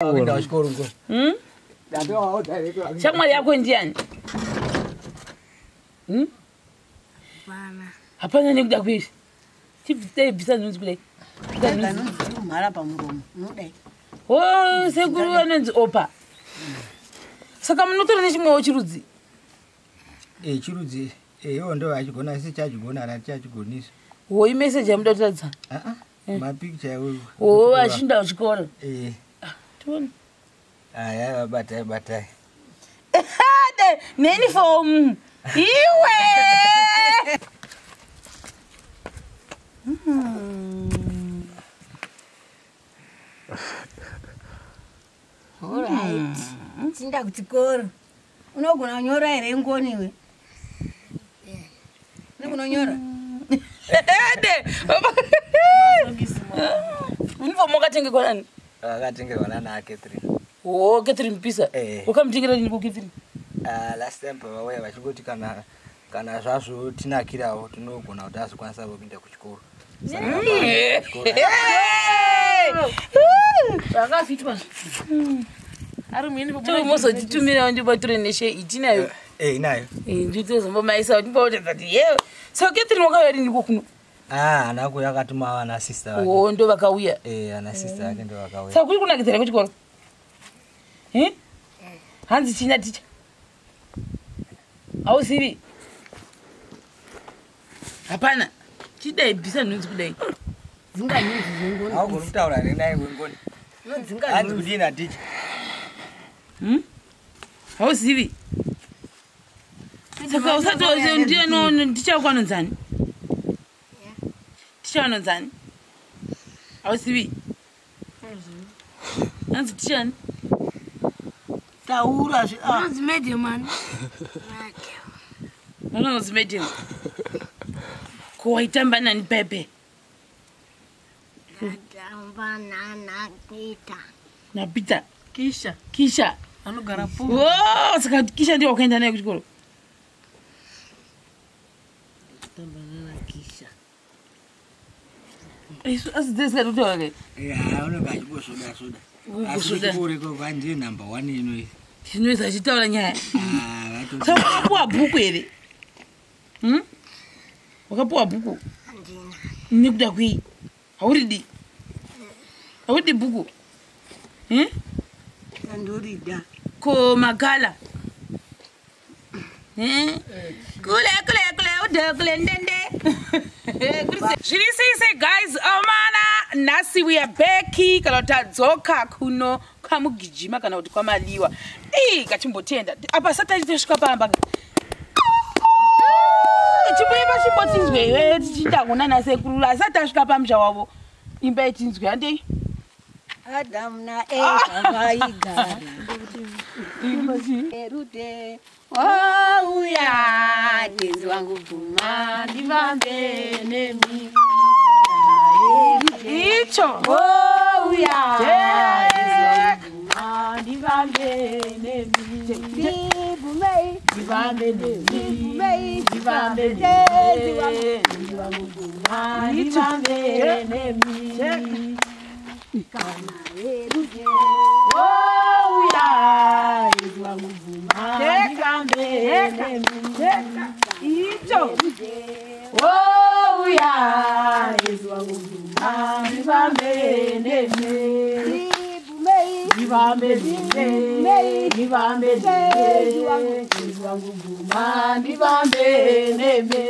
Kuenda kuchikoro ngo. Shamwari yako ndiani? Hmm? Hapana. Hapana nekuda kwei? Chibvisai bvisa nhunzi kudai. Bvisa nhunzi. Mhara pamuromo. Unodai. Oh, sekuru vanonzi opa. Saka munotora nechimwewo chirudzi. Eh, chirudzi. Eh, iwo ndo achigona asi chachigona rati chachigonisa. Hoi message yamuda kutaridza. Ah ah. Mapicture iwo. Oh, achinda kuchikoro. Eh. Tione. Aya batai batai. Ade, neuniform. Iwe. Alright. Chinda kuchikoro. Unogona kunyora here ngoni iwe? Unogona kunyora? Ade. Uniform wakatengerwa nani? Akatengerwa nana Catherine. Oh, Catherine Pisa. Eh. Wakamutengera nini ko Catherine? Ah, last time pavauya vachingoti kana kana zvazvo tinakirawo tinogona kuti azokwanisa kuenda kuchikoro. Zvakafitwa. Ari muuniform. Tomozotitumirawo ndibature neshe itinayo. Eh, inayo. Nditozombomaisawo ndimboratidza kuti yewe. Saka Catherine wakauya rini ko kuno? Ah, ana kuya akatuma ana sister vake. Oh, ndo vakauya. Eh, ana sister vake ndo vakauya. Saka kuri kunakidzira kuchikoro? Eh? Hanzi china ticha. Hauzivi? Hapana. Chidai bvisa nhunzi kudai. Dzinga nhunzi zvengoni. Haugoni kutaura nenaye wengoni. Unodzinga Hanzi nhunzi. kudini aticha? Hmm? Hauzivi? Saka usati ndiye no ticha wako anonzani? Ticha anonzani? Hauzivi? Hanzi ticha ani? Taura zve. Ah. Unonzi medium ani? Unonzi medium. Ko waitamba nani pepe? Tamba nana Peter. Na Peter. Kisha. Kisha. Anogara po. Oh, saka Kisha ndiye wakaenda naye kuchikoro. Tamba nana Kisha. Isu asi dzese kutaura ke. Eh, unenge achingosvoda svoda. Asi Kusvoda. kuchikoro ikoko handiye number one inoyi. Chinoisa achitaura nyaya. Ah, vato. Saka wakapuwa bhuku here? Hmm? Wakapuwa bhuku? Handina. Nekuda kwei? Hauridi? Hauridi bhuku? Hmm? Ndorida. Ko makala? Hmm? Kule kule kule ude kule ndende. Zviri sei sei guys, omana nhasi we are back kana kuti tadzoka kuno kwamugijima kana kuti kwamaliwa. Ii kachimbotenda. Apa sati tachisvika pamba. Chimboimba chimbotinzwe iwe tichiita kunana sekuru asati asvika pamusha wavo. Imba itinzwe handei. Adamu naEva vaigara. Erute. Wauya tenzi wangu bvuma ndivambe nemi. Icho. Wauya tenzi wangu bvuma ndivambe nemi. ndibvumei Ndivambe nemi. ndibvumei Ndivambe tenzi wangu nemi. Bvuma ndivambe nemi. kana erute. Wauya tenzi wangu bvuma ndivambe nemi. Icho. Wauya tenzi wangu bvuma ndivambe nemi. Ndibvumei Ndivambe nemi. Ndivambe nemi. Tenzi wangu bvuma ndivambe nemi.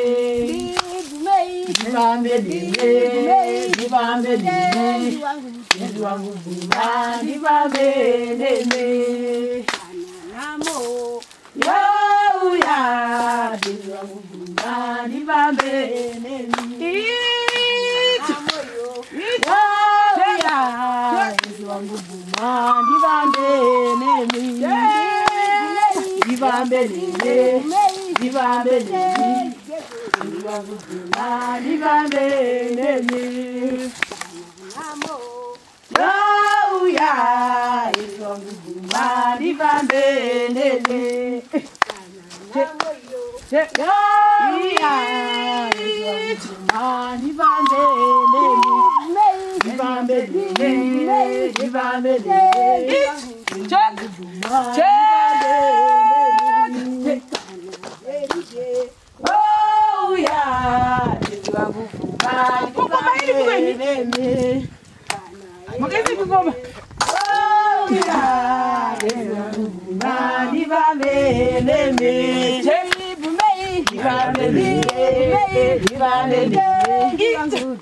ndibvumei Ndivambe nemi. Ndivambe tenzi nemi. wangu Tenzi wangu bvuma ndivambe nemi. namo. Yauya tenzi wangu bvuma ndivambe nemi. Namoyo. Yauya tenzi wangu bvuma ndivambe nemi. Ndivambe nemi. Ndivambe nemi. Tenzi wangu bvuma ndivambe nemi. Namo. Yauya tenzi wangu bvuma ndivambe nemi. Namoyo. Yauya tenzi wangu bvuma ndivambe nemi. Ndivambe nemi. ndifambe nemi. Check. Check. Oh yeah, tenzi wangu bvuma Ngoma iri kwenyu. nemi. Makaisa ngoma. Oh yeah, tenzi wangu bvuma ndifambe nemi. Check. Ndifambe nemi, ndifambe nemi.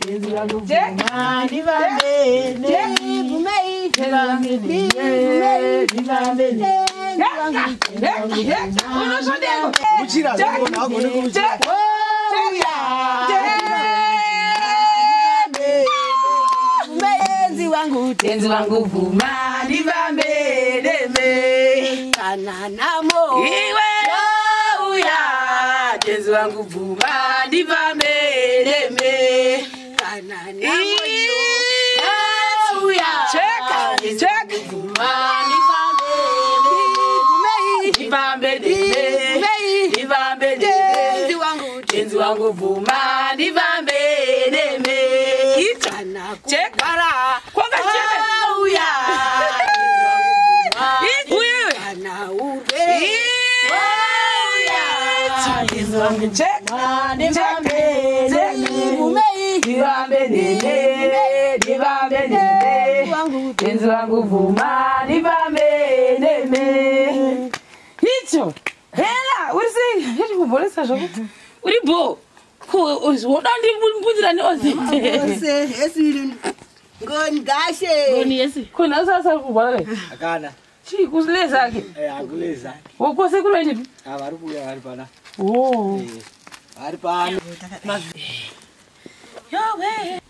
Tenzi wangu bvuma ndifambe nemi. Ndifambe nemi, ndifambe nemi. Unosvodeko. Kuchira zvakona haugoni kuchira. Check. Oh yeah. Tenzi wangu, tenzi wangu bvuma ndifambe nemi. Kana namo. Iwe uya tenzi wangu bvuma ndifambe nemi. Kana namo. Uya. Check. Check. Bvuma ndifambe nemi. Ndifambe nemi. Ndifambe nemi. Tenzi wangu. Tenzi wangu bvuma ndifambe nemi. Ita. Kana Check. kugara. Kwanga cheme. Uya. Uyewe. Kana urwere. Ita. Tenzi wangu Check. ndifambe nemi. Ndifambe nemi. Ndifambe nemi. Wangu. Tenzi wangu bvuma ndifambe nemi. Icho. Hela, uri sei? Ndikubolesa zvako. Uri bo. Ko woda ndibudira neozi. Ose esiri. Ngoni gashe. Ngoni yesi. Kuna sasa kubhala kai. Akana. Chi kusileza ke. Akuleza. Wokose kuloende. Ah, vari kuuya vari pana. Oh. Vari pano. Yawe.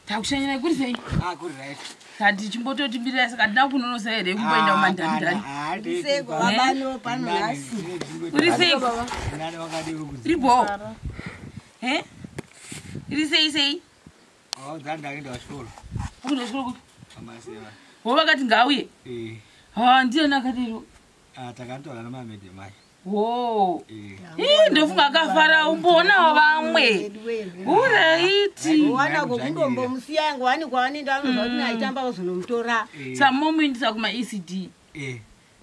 Takushanyira kuri sei? Ah, kuri right. Kati chimbototimbirira saka ndina kunonosa here kumboenda kumandandani. Seko wabano pano nhasi. Uri sei? Nani wakadii kudzi? Uri bo. Eh? Uri sei sei? Oh, dzandakuenda kuchikoro. Ukuenda kuchikoro kupi? Pamaseva. Wo vakati ngauye. Eh. Ha, ndiye akadero. Ah, takanditora namamedhe mai. Wo. Eh. Ii ndofunga akafara umboonawo vamwe. Uraiti. Wana kokundombomusiya ngwani kwaanoenda anozwa kuti aitamba kuzonomutora. Samomuindisa kuma ECD. Eh.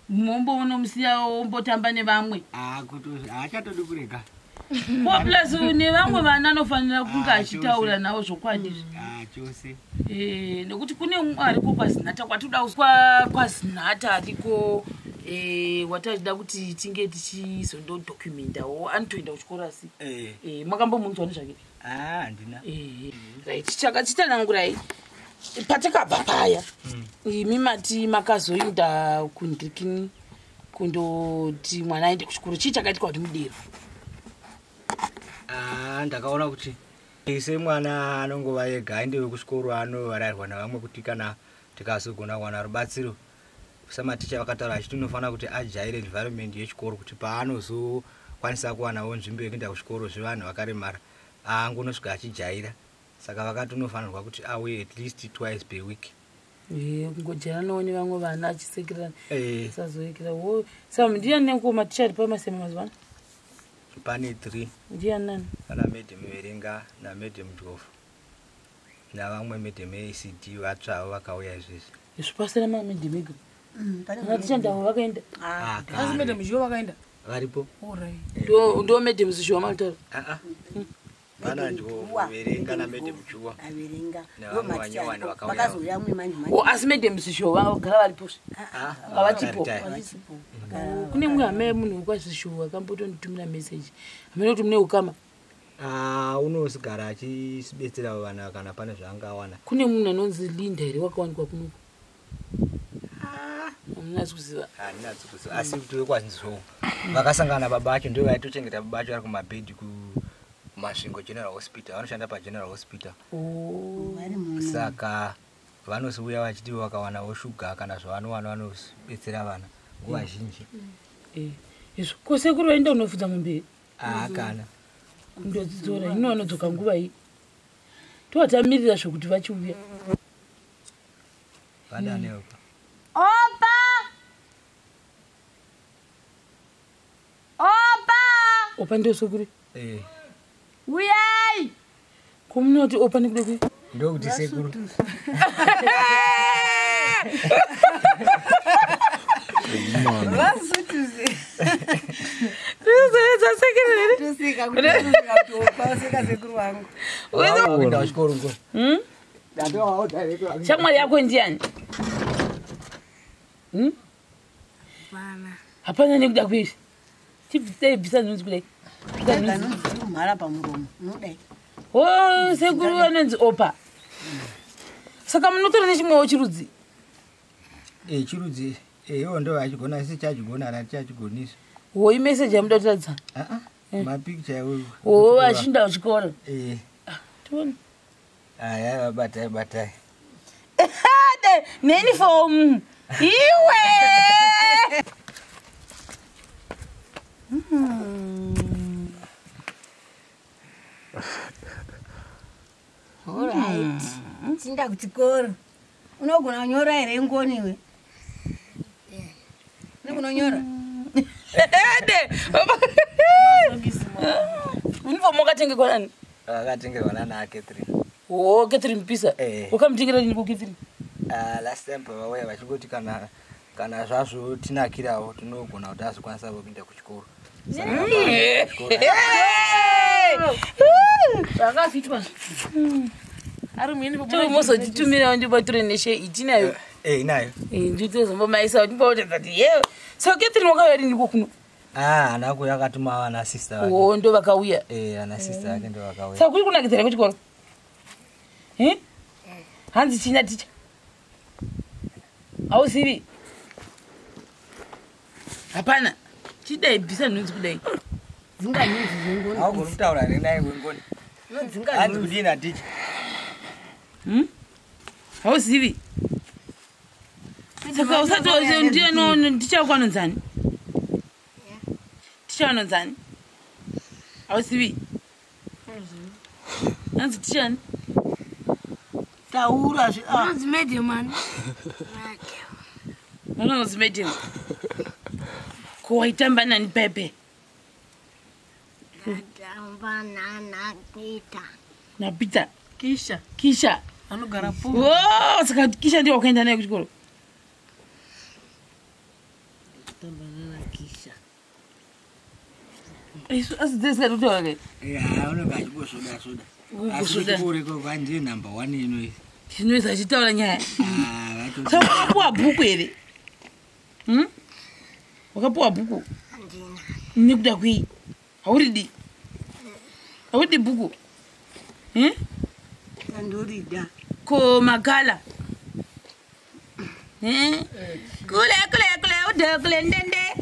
Mombonomusiya ombotamba nevamwe. Ah, kuto haachatodi kurega. Ko plus nevamwe vana anofanira kunge Ah, achitaura chose. navo zvokwadi. Ah, chose. Eh, nekuti kune umwe ariko kwazinata kwatoda kwazinata ariko watachida kuti tinge tichizondodocumendawo anotoenda kuchikoro asi Eh. Makambomunzwa nezvake. Ah, handina. Right, chakachitsanangurai patakabva paya imi mati makazoenda kundikini kundoti mwana aende kuchikoro chii chakaitika kuti mudero? Ah, ndakaona kuti semwana anongova ega aendewe kuchikoro anovarairwa navamwe kuti kana tikazogona kuwana rubatsiro samaticha vakataura achiti unofanira kuti ajaire environment yechikoro kuti paanozokwanisa kuwanawo nzvimbo yekuenda kuchikoro zvevanhu vakaremara angonosvika achijaira. Saka vakati unofanirwa kuti auye at least twice per week. Kungojairanawo nevamwe vana achisekerana Eh, asazoekera wo. Saka ndiyani nengoma ticha ari pamasema mazuva ano? Pane 3. Ndiyani nani? Pana madam Verenga namadam Dlovu navamwe madam ACD vatsvavo vakauya izvezvi. Izvo pasina mamedhemega ega vaticha ndavo vakaenda. Ah, Asi kare. madam Zhiwa vakaenda. Varipo. Alright. Ndo madam Zhiwa malitaura. Ah, ah. Pana Ndlovu, Verenga namadam Juwa. Averenga. Nevamwe vanyowani vakauya. Vakazouya mwe manje manje. O, asi madam Zhiwa vagara varipo. Ah, Havachipo. vakaretire. Kune mumwe hama yemunhu wekwaZishuwa akambotonditumira meseji hamene kuti mune ukama. Ah, unosigara achibetsera vana kana pane zvaangawana. Kune munhu anonzi Linda here wakawanikwa kunoku? Hamunatsi kuziva? Handinatsi kuziva, asi kuti wekwaNzou vakasangana baba acho ndo vaitochengeta baba acho vari kumabhedhi kuMasvingo General Hospital, vanoshanda paGeneral Hospital. Oh. Saka vanosiuya vachiti vakawanawo shuga kana zvavanowana vanobetsera vana nguva zhinji. Eh, izvo kosekuru vaenda kunofudza mombe? Ah, kana. Kundodzidzora hino vanodzoka nguva iyi tovatamirira zvokuti vachiuya. Vadaneopa. Opa! Opa! Opa ndosekuru? Eh, Uyai! Komunoti opa nekuda kwe ndokuti sekuru. Shamwari yako ndiani? Hapana nekuda kuizvi. Chibvisa nhunzi kudai. Mhara pamuromo. Unodai. Oh, sekuru anonzi Opa. Saka munotora nechimwewo chirudzi? Chirudzi. Iwo ndo achigona asi chachigona rati chachigonisa. Wo imeseji yamuda kutiratidza? Mapicture iwoyo. Oh, achinda kuchikoro. Tione. Aya, batai batai. Neuniform. Iwe. All right. Chinda kuchikoro. Unogona kunyora here ngoni iwe? Unogona kunyora? Uniform wakatengerwa nani? Akatengerwa nana Catherine. Oh, Catherine Pisa. Wakamutengera nini Catherine? Last time pavauya vachingoti kana zvazvo tinakirawo tinogona kuti azokwanisa kuenda kuchikoro. Zvakafitwa. Ari muini mozotitumirawo ndibature neshe itinayo. Inayo. Nditozombomaisa kuti mbotaridza kuti yewe. Saka Catherine wakauya rini kuno? Haana kuuya, akatuma vana sister vake. Oh, ndo vakauya. Ana sister vake ndo vakauya. Saka kuri kunakidzira kuchikoro? Hanzi china ticha. Hauzivi? Hapana. Chidai bvisa nhunzi kudai. Dzinga nhunzi zvengoni. Haugoni kutaura here naye wengoni? Unodzinga Hanzi kudii naticha? Hauzivi? Saka usati ndiye ticha wako anonzani? Ticha anonzani? Hauzivi? Hanzi ticha ani? Taura zve. Unonzi medium ani? Unonzi medium. Ko waitamba nani Pepe? Ndatamba nana Peter. Na Peter. Kisha. Kisha. Anogara po. Oh, saka Kisha ndiye wakaenda naye kuchikoro. Tamba nana Kisha. Isu asi dzese kutaura ke. Unenge achingosvoda svoda. Asi Kusvoda. kuchikoro ikoko ndiye number 1 inoyi. Chinoisa achitaura nyaya. Saka wakapuwa bhuku here? Wakapuwa bhuku? Handina. Nekuda kwei? Hauridi? Hauridi bhuku? Andorida. Ko makala? Kule kule kule ude kule ndende.